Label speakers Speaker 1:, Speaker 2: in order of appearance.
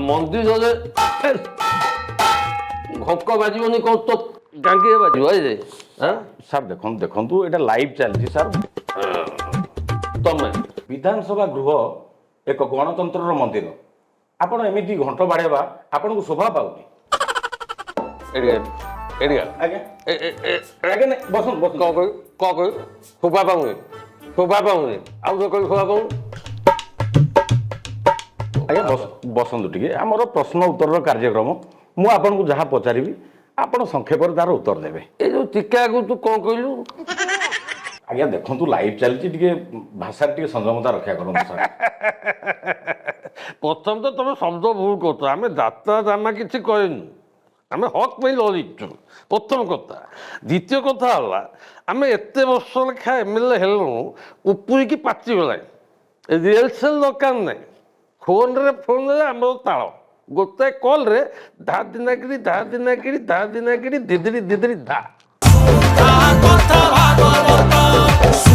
Speaker 1: ମନ୍ଦିରରେ ଘଙ୍କ ବାଜିବନି କଣ ତ ଗାଙ୍ଗିରେ ବାଜିବ? ଏଇ ଆଁ?
Speaker 2: ସାର୍, ଦେଖନ୍ତୁ ଦେଖନ୍ତୁ, ଏଇଟା ଲାଇଭ୍ ଚାଲିଛି ସାର୍।
Speaker 1: ତମେ
Speaker 2: ବିଧାନସଭା ଗୃହ ଏକ ଗଣତନ୍ତ୍ରର ମନ୍ଦିର। ଆପଣ ଏମିତି ଘଣ୍ଟ ବାଡ଼େଇବା ଆପଣଙ୍କୁ ଶୋଭା ପାଉନି।
Speaker 1: ଏଠି ଏଠି।
Speaker 2: ଆଜ୍ଞା।
Speaker 1: ଏ ଏ ଏ।
Speaker 2: ଆଜ୍ଞା, ନାଇଁ, ବସନ୍ତୁ ବସନ୍ତୁ।
Speaker 1: କଣ କହିବୁ? କଣ କହିବୁ? ଶୋଭା ପାଉନି, ଶୋଭା ପାଉନି, ଆଉ ତ କହିବୁ ଶୋଭା ପାଉନି।
Speaker 2: ଆଜ୍ଞା, ବସନ୍ତୁ ଟିକେ। ଆମର ପ୍ରଶ୍ନ ଉତ୍ତରର କାର୍ଯ୍ୟକ୍ରମ। ମୁଁ ଆପଣଙ୍କୁ ଯାହା ପଚାରିବି, ଆପଣ ସଂକ୍ଷେପରେ ତାର ଉତ୍ତର ଦେବେ।
Speaker 1: ଏ ଯୋଉ ଟିକେ ଆଗରୁ ତୁ କଣ କହିଲୁ?
Speaker 2: ଆଜ୍ଞା, ଦେଖନ୍ତୁ, ଲାଇଭ୍ ଚାଲିଛି, ଟିକେ ଭାଷାରେ ଟିକେ ସଂଯମତା ରକ୍ଷା କରନ୍ତୁ ସାର୍।
Speaker 1: ପ୍ରଥମ ତ ତମେ ଶବ୍ଦ ଭୁଲ କରୁଛ। ଆମେ ଯାତ୍ରା ଜାମା କିଛି କରିନୁ, ଆମେ ହକ୍ ପାଇଁ ଲଢ଼ିଛୁ, ପ୍ରଥମ କଥା। ଦ୍ୱିତୀୟ କଥା ହେଲା, ଆମେ ଏତେ ବର୍ଷ ଲେଖା ଏମଏଲଏ ହେଲୁଣୁ, ଉପୁରିକି ପାଚିଗଲାଣି। ରିହର୍ସାଲ ଦରକାର ନାହିଁ। ଫୋନରେ ଫୋନରେ ଆମର ତାଳ। ଗୋଟାଏ କଲ୍ରେ ଧା ଦିନାକିରି ଧା ଦିନାକିରି ଧା ଦିନାକିରି ଦିଦିରି ଦିଦିରି ଧା।
Speaker 3: କଥା ଭାଗବତ।